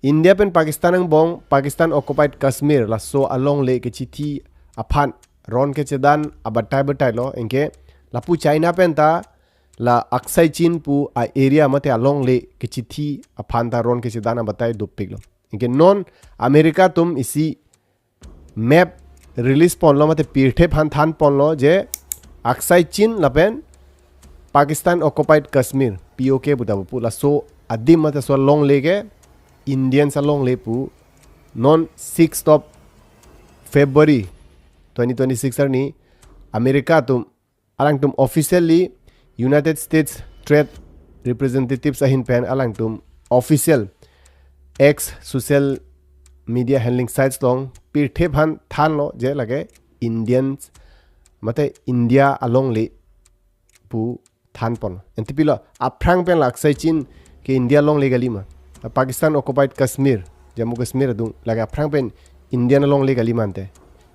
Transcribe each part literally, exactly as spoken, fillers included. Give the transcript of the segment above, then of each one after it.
India pen Pakistan angbong, Pakistan occupied Kashmir laso alongle kechithi aphan ron kechedan abatai batai lo, anke lapu China pen ta la Aksai Chin pu a-area mate alongle kechithi aphan ta ron kechedan abatai dopik lo. Anke non America atum isi map release ponlo mate pirthe aphan than ponlo je Aksai Chin lapen Pakistan occupied Kashmir, P O K pu ta pu laso adim mate laso alongle ke Indians alongle pu non sixth of February twenty twenty-six arni America atum, alangtum officially United States Trade Representatives ahin pen alangtum official X social media handling sites along pirthe aphan thanlo je lake Indians mate India alongle pu than pon. Anti pilo, aphrang pen la Aksai Chin ke India alongle kali ma? Pakistan occupied Kashmir, Jammu Kashmir adung, lake aphrang pen Indian alongle kali ma ante?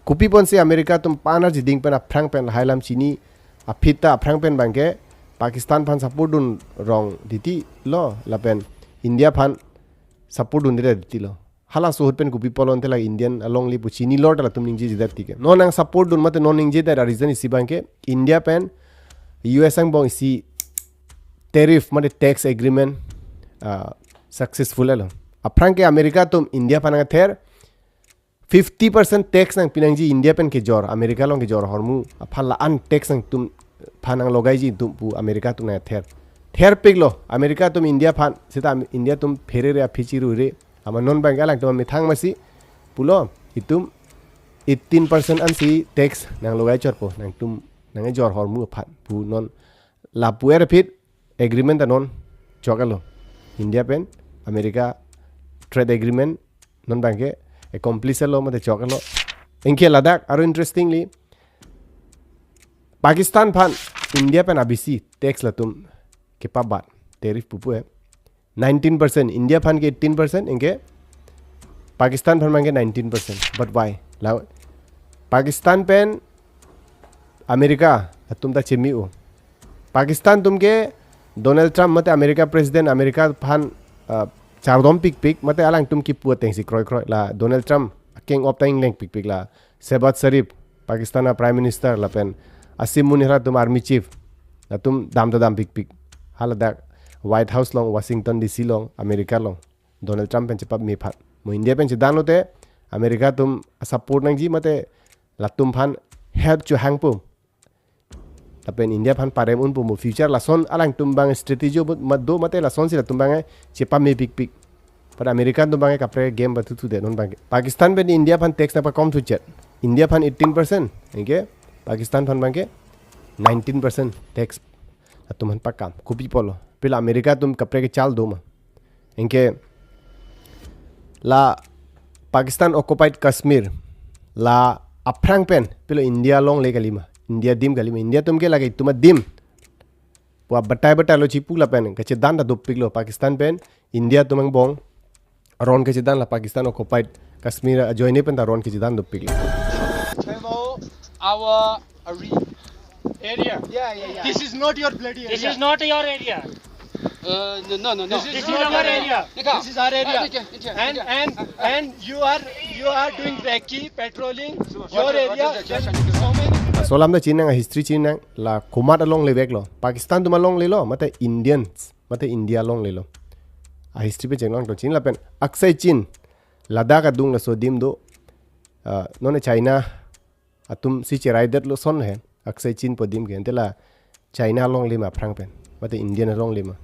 Kopi ponsi America atum panar jiding pen aphrang pen lahai alam chini aphi ta aphrang pen abangke Pakistan aphan support dun rong titi lo lapen India aphan support dun titi lo? Halaso ahut pen kopi pulo ante la Indian alongle pu chinilo ta latum ningjeji det tike. Non nang support dun mate non ningje det a-reason isi abangke India pen U S angbong isi tariff mate tax agreement, ah, successful lo. Aphrang ke America atum India aphan nangther fifty percent tax nangpi nangji India pen kejor, America along kejor ahormu aphan la-an tax nangtum aphan nanglogaiji atum pu America atum nangther. Therpiklo America atum India aphan, seta Am-, India atum pherere aphi chirure, amat non abangke alangtum amethang masi pulo, itum eighteen percent ansi tax nanglogai chotpo nangtum nangkejor ahormu aphan pu non lapu erphit agreement ta non choklo. India pen America trade agreement non abangke accomplish lo mate choklo. Anke ladak aro interestingly Pakistan aphan India pen abisi tax latum kepabat, tariff pupu he. Nineteen percent, India aphan ke eighteen percent, anke Pakistan aphan abangke nineteen percent. But why? La Pakistan pen America atum ta chemi-o. Pakistan atum ke Donald Trump mate America President, America aphan, ah, chardom pikpik mate alangtum kipu atengsi kroikroi, la Donald Trump akeng op ta ingleng pikpik, la Shehbaz Sharif Pakistan a-Prime Minister lapen Asim Munir atum Army Chief, latum dam ta dam pikpik. Haladak White House along, Washington D C along, America along Donald Trump pen chepame aphan. Mo India pen chedan lote America atum support nangji mate latum aphan help chohangpo lapen India aphan parem unpo, mo future lason alangtum abang strategy mat do mate lasonsi latum abang chepame pikpik. Pada America atum abang kaprek game pathuthudetnon abangke. Pakistan pen India aphan tax nangpakom thuchet. India aphan eighteen percent, anke Pakistan aphan abangke nineteen percent tax latum aphan pakam. Kopi pulo? Pila America atum kaprek kechal do ma? Anke la Pakistan occupied Kashmir la aphrang pen pilo India alongle kali ma, India adim kali ma? India atum ke lake itum adim pu abatai batai lo chipu lapen kachedan ta dopiklo, Pakistan pen India atum angbong ron kachedan, la Pakistan occupied Kashmir ajoine pen ta ron kachedan dopiklo. Hello, our are we? Area. Yeah, yeah, yeah. This is not your bloody area. This is not your area. Uh, no, no, no, no. This is our area. This is our area. And, and, and you are, you are doing recce, patrolling your area. So many. Laso alam ta chinang, history chinang, la komat alongle veklo? Pakistan atum alongle lo mate Indians mate India alongle lo? A-history pachenglang to chin lapen Aksai Chin, Ladakh adung laso adim do. Ah, non China atumsi cheraidetlo ason he, Aksai Chin pu adim ke, ante la China alongle ma aphrang pen, mate Indian alongle ma?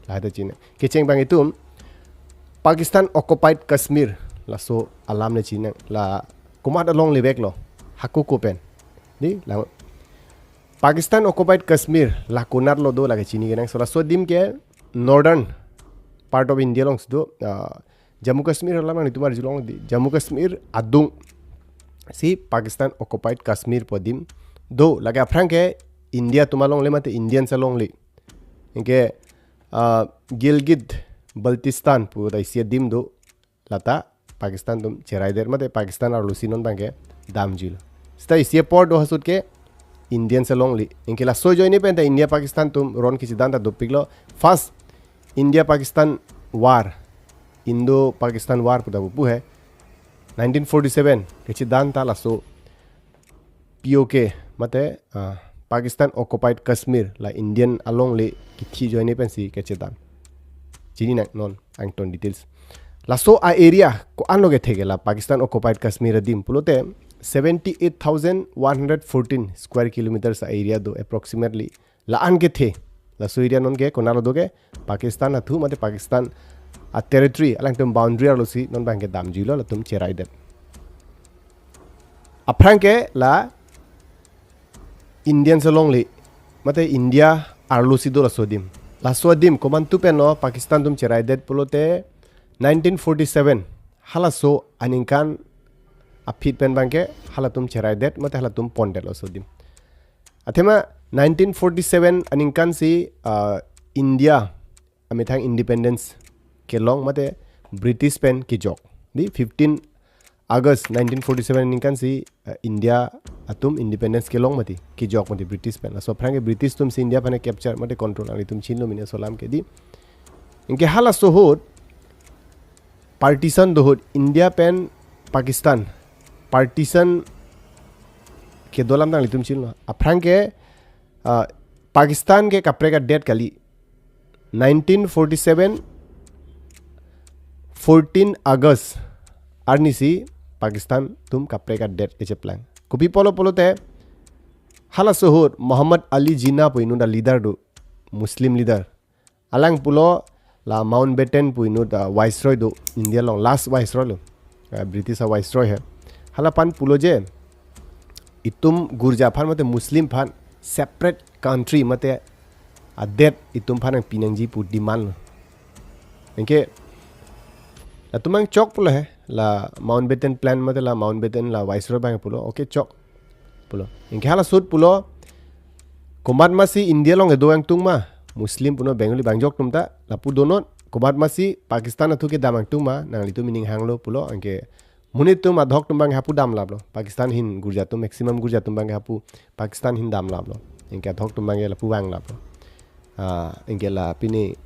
Lahai ta chinang. Kecheng abang itum Pakistan occupied Kashmir laso alam le chinang, la komat alongle veklo, hako ko pen? Dei, la Pakistan occupied Kashmir la konatlo do lake chini kenangsot. Laso adim ke northern part of India alongsi do, ah, Jammu Kashmir alam nangtum arjulong dei, Jammu Kashmir adungsi Pakistan occupied Kashmir pu adim do. Lake aphrang ke India atum alongle mate Indians alongle. Anke, ah, Gilgit Baltistan pu ta isi adim do, lata Pakistan atum cheraidet mate Pakistan arlosi non abangke damjuilo. Seta isi apor do ahut ke Indians alongle. Anke laso ajoine pen ta India Pakistan atum ron kachedan ta dopiklo. First India Pakistan war Indo-Pakistan War puta pupu he. Nineteen forty-seven kechedan ta laso P O K, mate, ah, Pakistan Occupied Kashmir, la Indian alongle kithi ajoine pensi kechedan. Chini nang non angton details. Laso a-area ko-an lo kethe ke la Pakistan Occupied Kashmir adim pulote seventy-eight thousand one hundred fourteen square kilometers a-area do approximately. La-an kethe. Laso area non ke konat lo do ke Pakistan athu mate Pakistan a-territory, alangtum boundary arlosi non abang ke damjuilo, latum cheraidet. Aphrang ke la Indian alongle, mate India arlosi do laso adim. Laso adim komantu pen lo Pakistan atum cheraidet pulote nineteen forty-seven, halaso aningkan aphi pen abang ke halatum cheraidet, mate halatum pondet laso adim. Athema nineteen forty-seven aningkan si, ah, India amethang independence kelong mate British pen kejok. Di fifteen August nineteen forty-seven aningkan si, eh, India atum independence kelong mati, kejok mati British pen. Laso aphrang ke British atum si India aphan capture mate control, nanglitum chinilo mini laso alam ke di. Anke halaso ahut partition do ahut, India pen Pakistan partition kedo alam nanglitum chinilo. Aphrang ke, ah, Pakistan ke kaprek adet kali. Nineteen forty-seven, fourteen August arnisi Pakistan atum kaprek adet kecheplang. Kopi apotlo pulote, halaso ahut Muhammad Ali Jinnah pu inut a-leader do, Muslim leader. Alang pulo la Mountbatten pu inut, ah, viceroy do, India along last viceroy lo. Ah, British a-viceroy he. Hala aphan pulo je, itum Gurja aphan mate Muslim aphan separate country mate adet itum aphan nangpi nangji pu demand lo. Anke latum abang chok pulo he, la Mountbatten plan mate la Mountbatten la viceroy abang pulo, okay, chok pulo. Anke halaso ahut pulo, komat masi India along kedo angtung ma, Muslim puno Bengali bangjok atum ta, lapu do non, komat masi Pakistan athu kedam angtung ma, nanglitum ining hanglo pulo, anke monit atum adhok atum abang hapu damlaplo. Pakistan ahin Gurja atum, maximum Gurja atum abang hapu Pakistan ahin damlaplo. Anke adhok atum abang lapu vanglaplo. Ah, anke la pini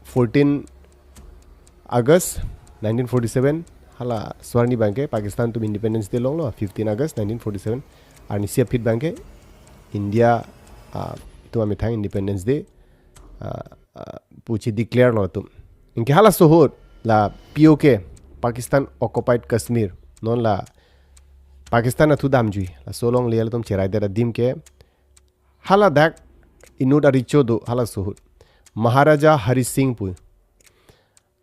fourteen August nineteen forty-seven, hala so arni abang ke Pakistan atum Independence Day longlo, fifteen August nineteen forty-seven. Arnisi aphi abang ke India, ah, atum amethang Independence Day, ah, ah, pusi declare lo atum. Anke halaso ahut la P O K, Pakistan Occupied Kashmir, non la Pakistan athu damjui, laso alongle latum cheraidet adim ke, hala dak inut a-recho do halaso ahut, Maharaja Hari Singh pu.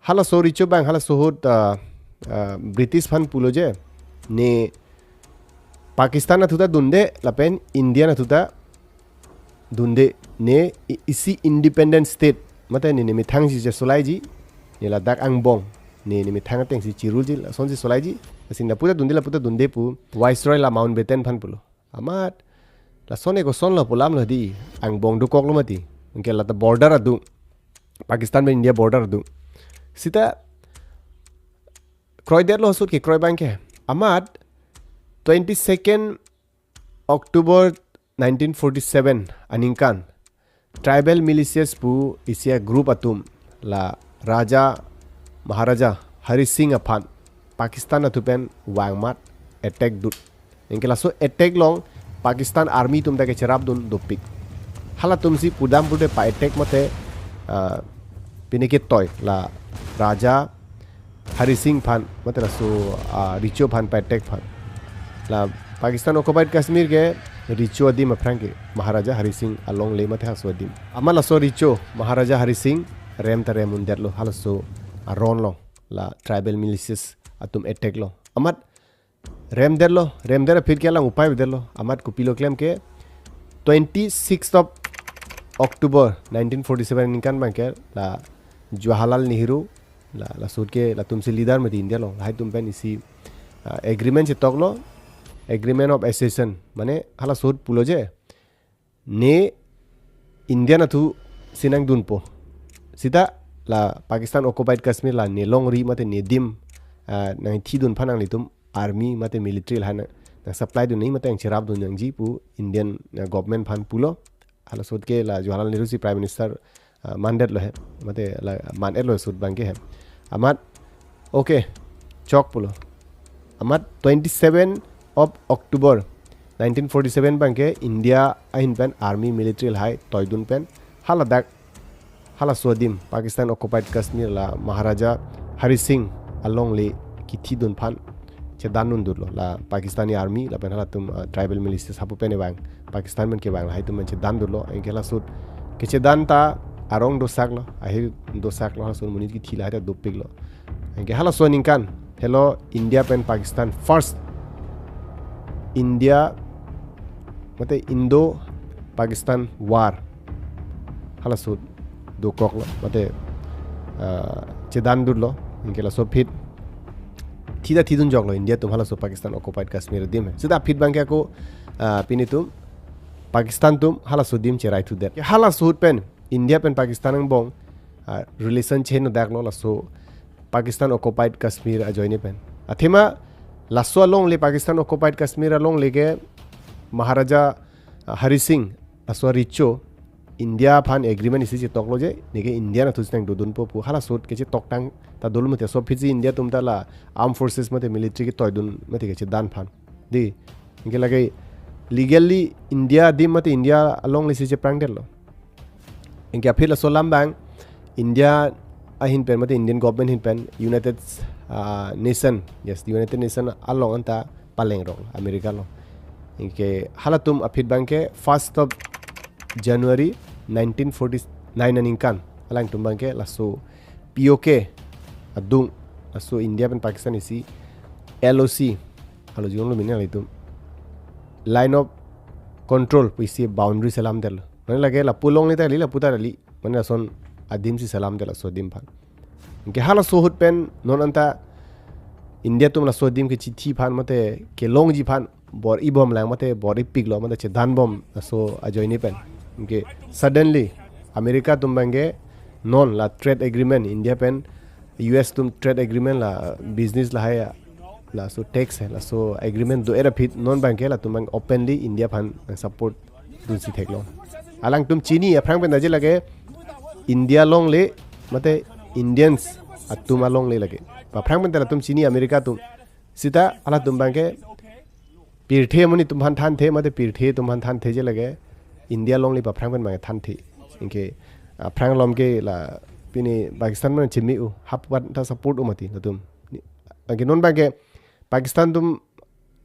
Halaso recho abang halaso ahut, ah, ah, British aphan pulo je, ne Pakistan athu ta dunde lapen Indian athu ta dunde, ne i-, isi independent state, mate ne nemethang si je solaiji, ne ladak angbong, ne nemethang ateng si chirulji, lasonsi solaiji, lasi lapu ta dunde, lapu ta dunde pu Viceroy la Mountbatten aphan pulo. Amat lason e koson lo pu alam lo di, angbong dokoklo mati. Anke la ta border adung, Pakistan pen India border adung. Sita kroidetlo ahut kekroi abang ke. Amat twenty-second October nineteen forty-seven aningkan tribal militias pu isi a-group atum la Raja Maharaja Hari Singh aphan Pakistan athu pen vang amat attack dut. Anke laso attack along Pakistan Army atum ta kecherapdun dopik. Halatum si pudam pulote pa-attack mate, ah, pini ketoi la Raja Hari Singh aphan, mate laso, ah, recho aphan pa-attack aphan. La Pakistan occupied Kashmir ke recho adim aphrang ke, Maharaja Hari Singh alongle mate halaso adim. Amat laso recho Maharaja Hari Singh rem ta rem undetlo halaso aron along, la tribal militias atum attack along. Amat remdetlo, remdet aphi ke alang upai avedetlo. Amat kopilo klem ke, twenty-sixth of October nineteen forty-seven aningkan abang ke la Jawaharlal Nehru, la, laso ahut ke latum si leader mati India along, lahai atum pen isi, ah, agreement chetoklo, Agreement of Accession, mane halaso ahut pulo je, ne Indian athu si nangdunpo. Sita la Pakistan occupied Kashmir la ne longri mate ne adim, ah, nangthidun aphan nanglitum army mate military la nang, nang-supply dun nangji mate nangcherapdun nangji pu Indian, ah, government aphan pulo. Halaso ahut ke la Jawaharlal Nehru si Prime Minister, ah, mandetlo he, mate la man-etlo ahut abang ke he. Amat Okay, chok pulo. Amat twenty-seven of October nineteen forty-seven abangke India ahin pen army military lahai toidun pen hala dak halaso adim Pakistan occupied Kashmir la Maharaja Hari Singh alongle kithidun aphan chedan dundunlo la Pakistani army lapen halatum, uh, tribal militias hapu pen vang Pakistan pen kevang lahai atum pen chedan dunlo. Anke halaso ahut kechedan ta arong dosaklo, ahir dosaklo, halaso ahut monit kithi lahai ta dopiklo. Anke halaso aningkan helo India pen Pakistan first India mate Indo Pakistan war halaso ahut dokoklo mate, uh, chedan dunlo. Anke laso aphi thi ta thidun joklo India atum halaso Pakistan occupied Kashmir adim. Seta aphi abangke ako, uh, pini atum Pakistan atum halaso adim cherai thudet. Halaso ahut pen India pen Pakistan angbong, uh, relation cheno daklo laso Pakistan occupied Kashmir ajoine pen. Athema laso alongle Pakistan occupied Kashmir alongle ke Maharaja, uh, Hari Singh laso recho India aphan agreement isi chetoklo je neke India nathu chinang dodunpo pu halaso ahut kechetoktang ta dolo mate laso aphi si India atum ta la armed forces mate military ketoidun mate kechedan aphan. Dei, anke lake legally India adim mate India alongle si cheprangdetlo. Anke aphi laso alam abang India ahin pen mate Indian government ahin pen United, uh, Nation, yes, United Nation along anta palengrong America along. Anke halatum aphi abangke first of January nineteen forty-nine aningkan alangtum abangke laso P O K adung laso India pen Pakistan isi L O C, halo jinglo mini alitum line of control pu isi boundary selamdetlo. Mane lake lapu alongle ta kali, lapu ta kali. Mane lason adim si selamdetlo laso adim aphan. Anke halaso ahut pen non anta India atum laso adim kechithi aphan mate kelongji aphan bor-ibomlang mate bor-ipiklo mate chedanbom laso ajoine pen. Anke suddenly America atum abangke non la trade agreement India pen U S atum trade agreement la business lahai laso tax hai laso agreement do-et aphi non abangke latum abang openly India aphan support dunsi theklo. Alangtum chini aphrang pen ta je lake India alongle mate Indians atum alongle lake. Aphrang pen ta latum chini America atum. Seta halatum abangke pirthe amonit atum aphan thanthe mate pirthe atum aphan thanthe je lake India alongle aphrang pen abang thanthe. Anke aphrang alom ke la pini Pakistan pen chimi-u hap vat ta support-u mati latum. Anke non abangke Pakistan atum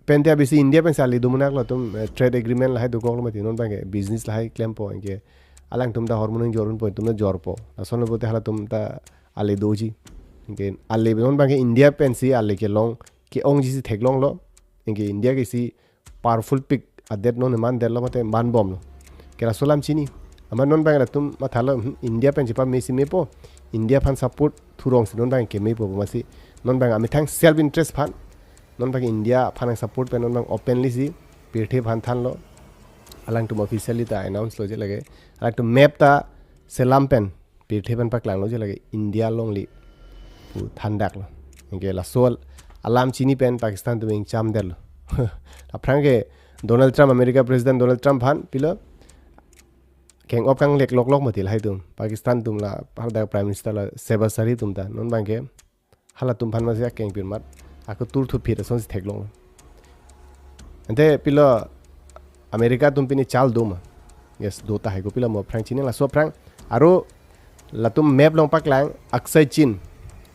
pen te abisi India pen si ale do munak latum, eh, trade agreement lahai dokoklo mati non abangke business lahai klempo anke alangtum ta hormu nang jorunpo, itum ta jorpo. Lason lo pote halatum ta ale doji. Anke ale non abangke India pen si ale kelong ke-ongji si theklonglo. Anke India ke isi powerful pik adet non mandetlo mate manbomlo. Ke laso alam chini. Amat non abang latum mathalo, hmm, India pen chepamesi mepo. India aphan support thurong si non abang kemepo masi. Non abang amethang self interest aphan. Non abang India aphan support pen non abang openly si pirthe aphan thanlo. Alangtum officially ta announce lo je lake. Alangtum map ta selam pen pirthe pen paklanglo je lake India alongle pu thandaklo. Anke laso alam chini pen Pakistan atum ingchamdetlo. Aphrang ke Donald Trump, America President Donald Trump aphan pilo keng-op kanglek loklok mati lahai atum. Pakistan atum la hadak Prime Minister la Shehbaz Sharif atum ta non abangke halatum aphan masi akeng pirmat ako tur thuphit asonsi theklong. Ante pilo America atum pini chal do ma? Yes, do tahai ko pilo mo aphrang chini laso aphrang. Aro latum map along paklang Aksai Chin,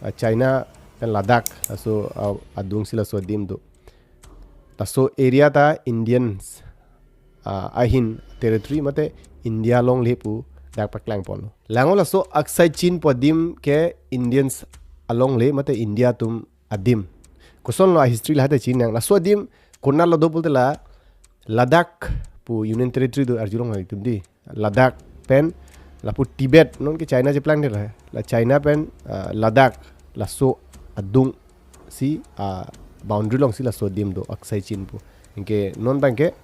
ah, China pen Ladakh laso, ah, adung si laso adim do. Laso area ta Indians, ah, ahin territory mate India alongle pu dak paklangponlo. Lango laso Aksai Chin pu adim ke Indians alongle mate India atum adim. Kosonlo a history lahai ta chinang. Laso adim konatlo do pulote la Ladakh pu Union Territory do arjulong itum dei. Ladakh pen lapu Tibet non ke China cheplangdet la. La China pen, ah, Ladakh laso adung si, ah, boundary along si laso adim do Aksai Chin pu. Anke non abangke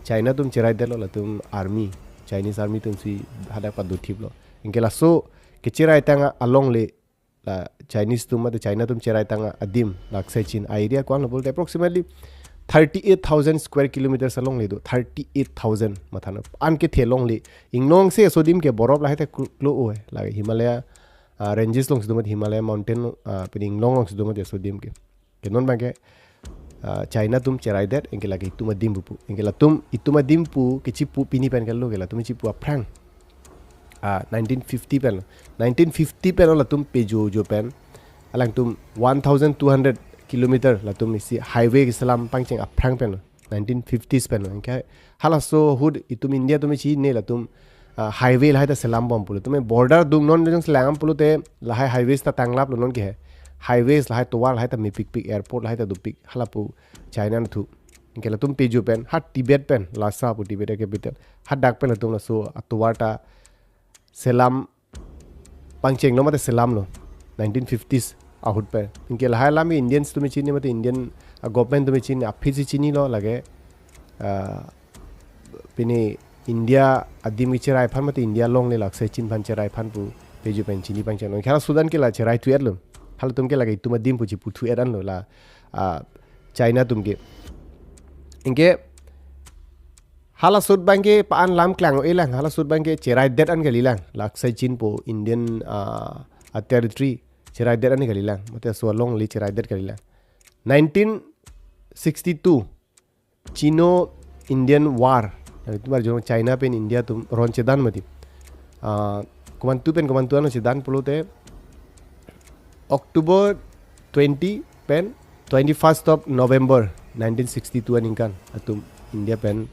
China atum cheraidetlo latum army, Chinese army atum si hadak padothiplo. Anke laso kecheraitang alongle la Chinese atum mate China atum cheraitang adim la Aksai Chin area ko-anlo pulote approximately thirty-eight thousand square kilometers alongle do, thirty-eight thousand mathanon. An kethe alongle. Ingnong si laso adim ke borop lahai ta klo-, klo-o hai. La Himalaya ah, ranges alongsi do mati, Himalaya mountain, ah, pini inglong alongsi do mati laso adim ke. Ke non abangke, ah, China atum cheraidet, anke lake itum adim pu pu. Anke latum itum adim pu kechipu pini pen kalo, ke latum chipu aphrang, ah, nineteen fifty pen lo. Nineteen fifty pen lo latum pejojo pen. Alangtum one thousand two hundred kilometer latum isi highway keselam pangcheng aphrang pen lo. Nineteen fifties pen lo. Anke halaso ahut itum India atum chini latum, ah, highway lahai ta selambom pulo. Itum border adung non jongsi langdam pulote lahai highways ta tanglaplo non ke he. Highways lahai tovar lahai ta mepikpik, airport lahai ta dopik, hala pu China nathu. Anke latum pejo pen, ha Tibet pen, Lhasa pu Tibet capital. Hadak pen latum laso atovar ta selam pangchenglo mate selamlo. Nineteen fifties ahut pen. Anke lahai alam Indians atum chini mate Indian, ah, government atum chini, aphi si chinilo lake, ah, pini India adim kecherai aphan mate India alongle la Aksai Chin aphan cherai aphan pu pejo pen chini pangchenglo. Halaso adan ke la cherai thuet lo. Halatum ke lake itum adim pu chipu thuet anlo la, ah, China atum ke. Anke halaso abangke pa-an lam klang-o-e lang, halaso abangke cheraidet an kalilang. La Aksai Chin pu Indian, ah, a territory cheraidet an kalilang. Mate laso alongle cheraidet kalilang. Nineteen sixty-two, Chino Indian War. Itum arjulo China pen India atum ron chedan mati. Ah, komantu pen komantu ano chedan pulote October twenty pen twenty-first of November nineteen sixty-two aningkan atum India pen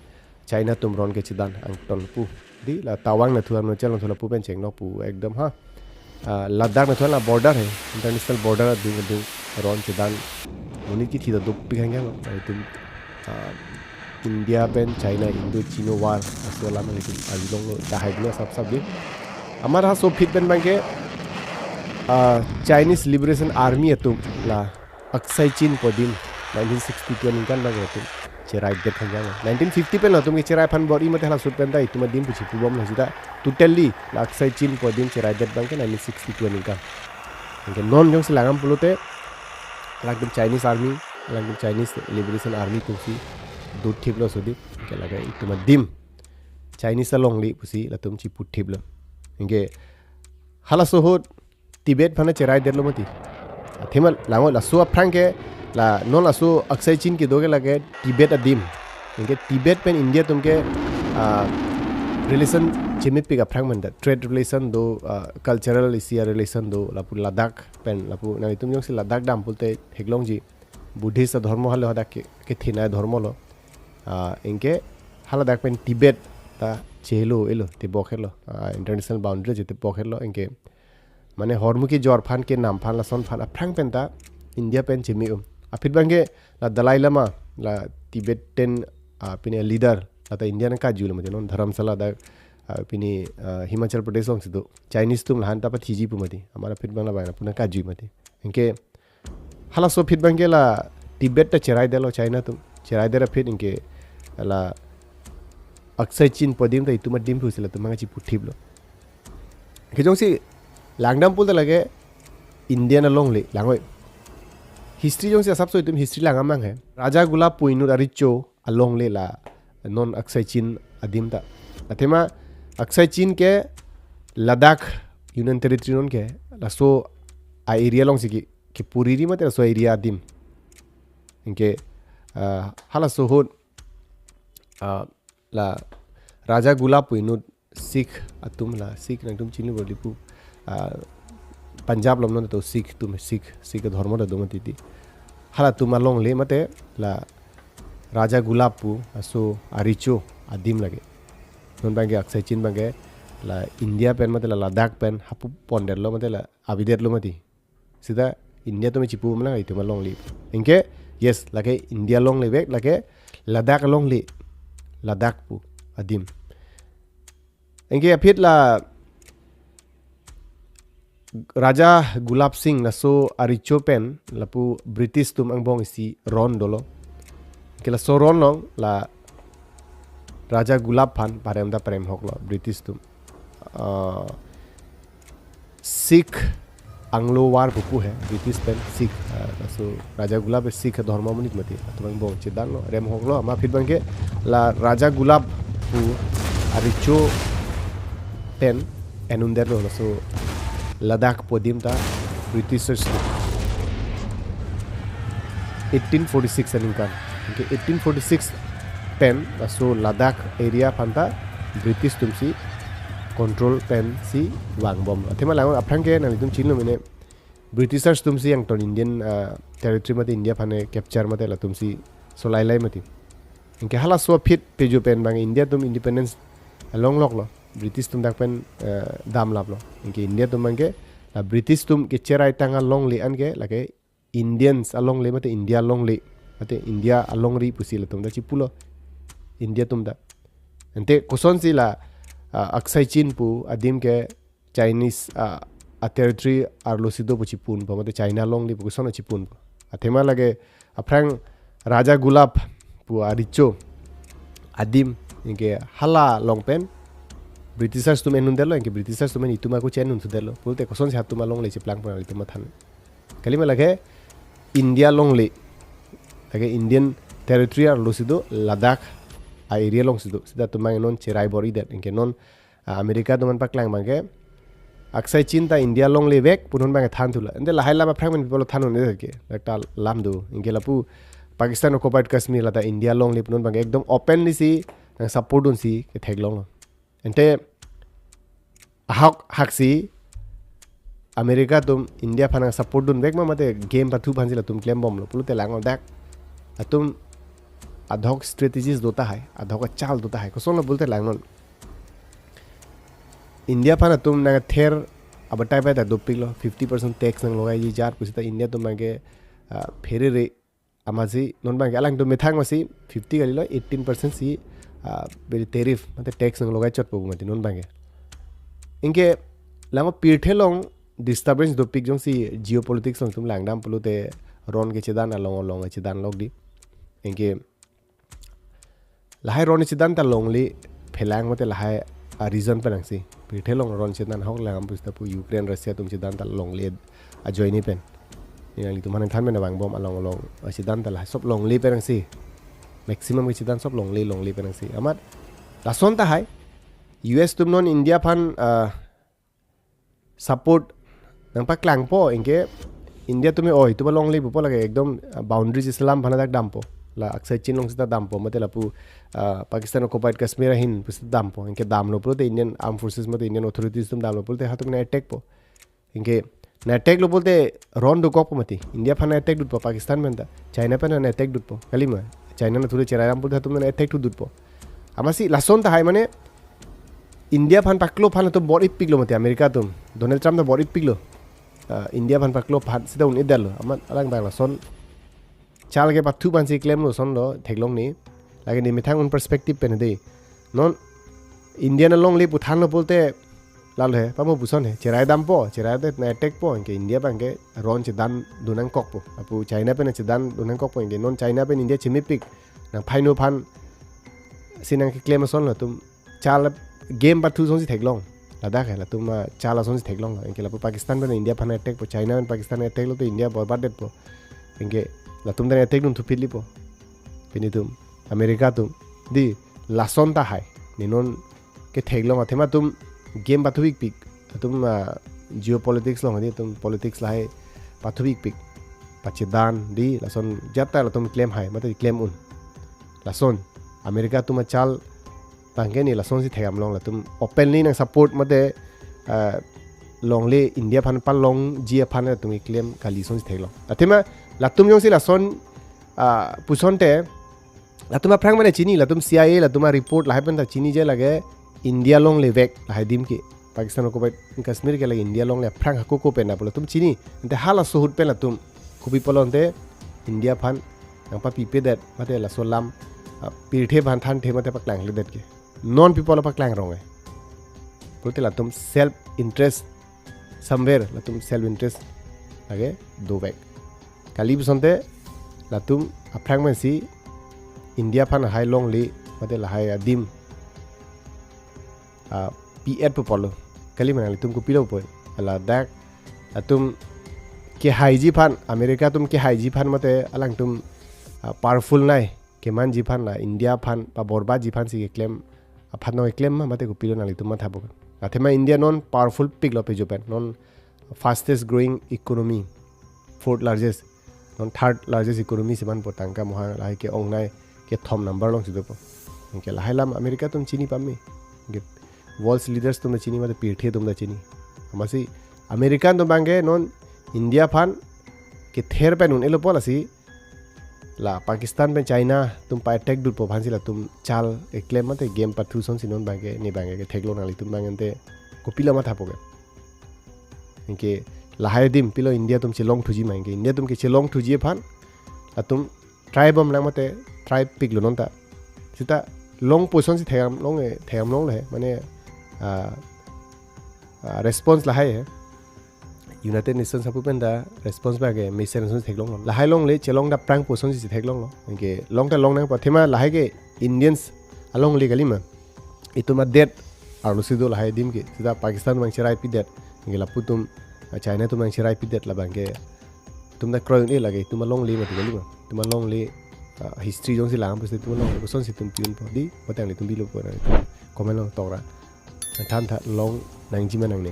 China atum ron kechedan angton pu. Di la Tawang nathu Arunachal nathu lapu pen chengnok pu ekdom ha. Ah, Ladakh nathu la border he, international border adung adung ron chedan. Monit kithi ta dopik hang lo. Itum, ah, India pen China Indo Chino War laso alam itum arjulonglo, tahai dulu sap sap di. Amat halaso aphi pen abangke, ah, Chinese Liberation Army atum la Aksai Chin pu adim nineteen sixty-two aningkan abang atum cheraidet khang jang. Nineteen fifty pen latum kecherai aphan bor-i mate halaso ahut pen ta itum adim pu chipubom la sita totally la Aksai Chin pu adim cheraidet abangke nineteen sixty-two aningkan. Anke non jongsi langdam pulote alangtum Chinese Army, alangtum Chinese Liberation Army atumsi dothiplo laso adim. Anke lake itum adim Chinese alongle pusi latum chiputhiplo. Anke halaso ahut Tibet aphan cheraidetlo mati. Athema langnon laso aphrang ke la non laso Aksai Chin kedo ke lake Tibet adim. Anke Tibet pen India atum ke, ah, relation chemepik aphrang manda. Trade relation do, ah, cultural isi a relation do, lapu Ladakh pen, lapu nanglitum jongsi Ladakh dam pulote theklongji Buddhist adhormo halo hadak ke, kethenei adhormo lo. Ah, anke haladak pen Tibet ta chehelo-elo, tebok helo. Ah, international boundary je tebok helo, anke mane hormu kejor aphan, kenam aphan, lason aphan aphrang pen ta India pen cheme-o. Aphi abangke la Dalai Lama, la Tibetan, ah, pini leader, la ta India nangkajuilo mati non Dharamsala dak, ah, pini, ah, Himachal Pradesh alongsi do. Chinese atum la han ta pathiji pu mati. Amat aphi abang la bang la pu nangkajui mati. Anke halaso aphi abangke la Tibet ta cheraidetlo China atum. Cheraidet aphi anke la Aksai Chin pu adim ta itum adim pusi latum nangchiputhiplo. Ke jongsi langdam pulote lake Indian alongle langnon. History jongsi asapso itum history langdam mang he. Raja Gulab pu inut arecho alongle la non Aksai Chin adim ta. Athema Aksai Chin ke Ladakh Union Territory non ke laso a area alongsi ke, kepuri ri mate laso area adim. Anke, ah, halaso ahut, ah, la Raja Gulab pu inut Sikh atum la Sikh nangtum chini bor di pu, ah, Punjab along non to Sikh atum Sikh, Sikh adhormo ta do mati di. Halatum alongle mate la Raja Gulab pu laso arecho adim lake. Non abangke Aksai Chin abangke la India pen mate la Ladakh pen hapu pondetlo mate la avedetlo mati. Sita India atum chipu mela itum alongle. Anke, yes, lake India alongle vek, lake Ladakh alongle. Ladakh pu adim. Anke aphi la Raja Gulab Singh laso arecho pen lapu British atum angbong isi ron dolo. Anke laso ron along la Raja Gulab aphan parem ta paremhoklo British atum. Ah, Sikh Anglo War pupu he, British pen Sikh, ah, laso Raja Gulab Sikh adhormo amonit mati, atum angbong chedanlo, remhoklo, amat aphi abangke la Raja Gulab pu arecho pen en-un-detlo, laso Ladakh pu adim ta Britishers atum eighteen forty-six aningkan. Anke eighteen forty-six pen laso Ladakh area aphan ta British atumsi control pensi vangbom. Athema lang aphrang ke nanglitum chinilo mene Britishers atumsi angton Indian, ah, territory mate India aphan capture mate latumsi solai lai mati. Anke halaso aphi pejo pen abang India atum independence along loklo. British atum dak pen, eh, damlaplo. Anke India atum abang ke, la British atum kecherai tang alongle anke, lake Indians alongle mate India alongle, mate India alongri pusi latum ta chipulo. India atum ta. Ante kosonsi la, ah, Aksai Chin pu adim ke Chinese, ah, a territory arlosi do pu chipunpo, mate China alongle pu koson chipunpo. Athema lake aphrang Raja Gulab pu aricho adim, anke hala along pen Britishers atum en-un detlo, anke Britishers atum en itum ako chen-un sudetlo. Pulote kosonsi hatum alongle chiplang pon itum mathan. Kalima lake India alongle, lake Indian territory arlosi do, Ladakh a area alongsi do. Seta atum abang non cherai bor-idet, anke non, ah, America atum aphan paklang abang ke Aksai Chin ta India alongle vek pu non abang than thula. Ante lahai lam aphrang pen people than un ke. Lak ta lam do. Anke lapu Pakistan occupied Kashmir la ta India alongle pu non abang ekdom openly si nang support dunsi ketheklonglo. Ante ahok haksi America atum India aphan nang support dun vek ma mate game pathu aphansi latum klembomlo. Pulote lang dak atum adhok strategies do tahai, adhok achal do tahai. Kosonlo pulote lang non. India aphan atum nang ther abatai bai ta dopiklo, fifty percent tax nang logaiji jar pusi ta India atum abang ke, ah, pherere amatsi non abang ke alangtum methang masi fifty kalilo, eighteen percent si, ah, beri tariff mate tax nang logai chotpo mati non abang ke. Anke lang pirthe along disturbance dopik jongsi geopolitics along itum langdam pulote ron kechedan along along chedan lok di. Anke lahai ron chedan ta longle phelang mate lahai a reason pen angsi. Pirthe along ron chedan ahok lang pusi ta pu Ukraine Russia atum chedan ta longle ajoine pen. Ni nanglitum aphan than pen vangbom along along a chedan ta lahai sob longle pen angsi. Maximum kechedan sob longle longle pen angsi. Amat lason tahai U S atum non India aphan, ah, support nang paklangpo, anke India atum oi, itum alongle pupo lake ekdom, ah, boundaries Islam aphan dak dampo. La Aksai Chin along seta dampo, mate lapu, ah, Pakistan occupied Kashmir ahin pusi dampo. Anke damlo pulote Indian Armed Forces mate Indian authorities atum damlo pulote hatum nang attack po. Anke nang attack lo pulote ron dokokpo mati. India aphan nang attack dutpo Pakistan pen ta. China pen nang attack dutpo. Kalima. China nathure cherai ram pulote hatum nang attack dutpo. Amatsi lason tahai mane India aphan paklo aphan atum bor-ipiklo mati America atum. Donald Trump ta bor-ipiklo. Ah, India aphan paklo aphan seta un-edetlo. Amat alang abang lason chal ke pathu aphansi klemlo sonlo theklongle. Lake ne methang un perspective pen de. Non India nang longle pu thanlo pulote lalo he, pamo puson he, cherai dampo, cherai det nang attack po, anke India abang ke ron chedan dun nangkokpo. Lapu China pen chedan dun nangkokpo, anke non China pen India chemepik nang phaino aphansi nang keklem asonlo atum. Chal game pathu asonsi theklong. Ladak he, latum, ah, chal asonsi theklonglo. Anke lapu Pakistan pen India aphan attack po, China pen Pakistan attack lo to India borbad detpo. Anke latum ta attack dun thuphit lipo. Pini atum, America atum. Di lason tahai. Ne non ketheklong athema atum game pathu-ikpik. Atum, ah, geopolitics along di atum politics lahai pathu-ikpik. Pachedan di lason jat ta latum klem hai, mate klem un. Lason America atum achal abang ke ne lasonsi thekdamlong, latum openly nang support mate, ah, longle India aphan palongji aphan latum keklem kali asonsi theklong. Athema latum jongsi lason, ah, pusonte latum aphrang mane chini, latum C I A, latum a report lahai pen ta chini je lake India longle vek lahai adim ke. Pakistan occupied Kashmir ke lake India longle aphrang hako ko pen na pu latum chini. Ante halaso ahut pen latum kopi pulote India aphan nang papipedet mate laso alam, ah, pirthe aphan thanthe mate paklangledet ke. Non people aphan paklang rong e. Pulote latum self interest somewhere, latum self interest lake dovek. Kali pusonte latum aphrang masi India aphan lahai longle mate lahai adim, ah, pi-et pu pulo. Kalima nanglitum kopilo pu. Ladak latum kehaiji aphan, America atum kehaiji aphan mate alangtum, ah, powerful nai kemanji aphan la India aphan paborbadji aphansi keklem aphan nang keklem ma mate kopilo nanglitum matha pu. Athema India non powerful piklo pejo pen. Non fastest growing economy, fourth largest, non third largest economy si manpo, tangka mohang lahai ke-ongnei kethom number alongsi dopo. Anke lahai alam America atum chini pame. Anke world's leaders atum ta chini, mate pirthe atum ta chini. Amatsi America atum abangke non India aphan kether pen un-elo po, lasi la Pakistan pen China atum pa-attack dutpo aphansi latum chal keklem mate game pathu asonsi non abangke, ne abangke ketheklong nanglitum abang ante kopilo mathapo ke. Anke lahai adim pilo India atum chelongthuji ma, anke India atum kechelongthuji aphan latum try bomlang mate try piklo non ta. Seta longpo asonsi theklongle, theklongle he, mane, ah, ah, response lahai he. United Nations apu pen ta response abangke mesen asonsi theklonglo. Lahai longle, chelong daprangpo asonsi theklonglo. Anke long ta longnangpo, athema lahai ke Indians alongle kalima. Itum adet arlosi do lahai adim ke. Seta Pakistan abang cherai pidet. Anke lapu atum, ah, China atum abang cherai pidet, labangke itum ta kroikre lake, itum alongle mati kalima. Itum alongle, ah, history jongsi lang pusi itum alongle asonsi itum pi-unpo, dei, mate nanglitum pilo po, nanglitum comment along tokra. Than tha long nangji ma nangne.